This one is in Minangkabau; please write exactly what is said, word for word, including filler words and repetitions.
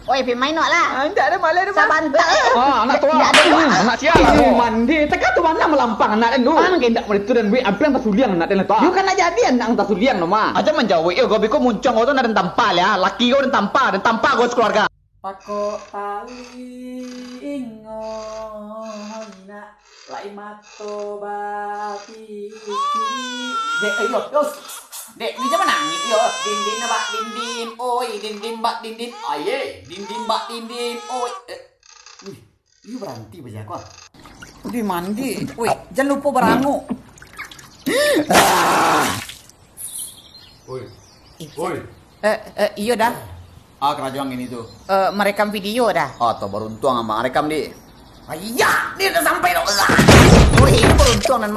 Oi, pi main wak lah. Ah, indak ada malai tu, Mak. Sabanta. Ah, anak tu, ah. Indak ada, Mak. Anak sia lah tu. Mandi, teka tu bana malampang anak den tu. Anak indak malai tu den, weh, ampiang tasuliang anak den tu. Yo kan nak jadi anak tasuliang no, Mak. Aja manjawek yo, gobi ko muncuang ko tu nak den tampa lah. Laki ko den tampa, den tampa ko sakeluarga. Pakok talingo nak. Lai mato bapicik. Dek, ayo, yo. Dek, ni jangan nangis, yo. Dindin bak dindin, oi, dindin bak dindin, aye, dindin bak dindin, oi. Eh, wih, iyo baranti bajago. Udah mandi, wih, jangan lupa barangu. Oi, oi. Eh, eh, iyo dah. Ah, karajo angin itu. Eh, merekam video dah. Ah, toh baruntuang amak rekam, Dik. Ah, iya, dia dah sampai dah. Wih, ini baruntuang nan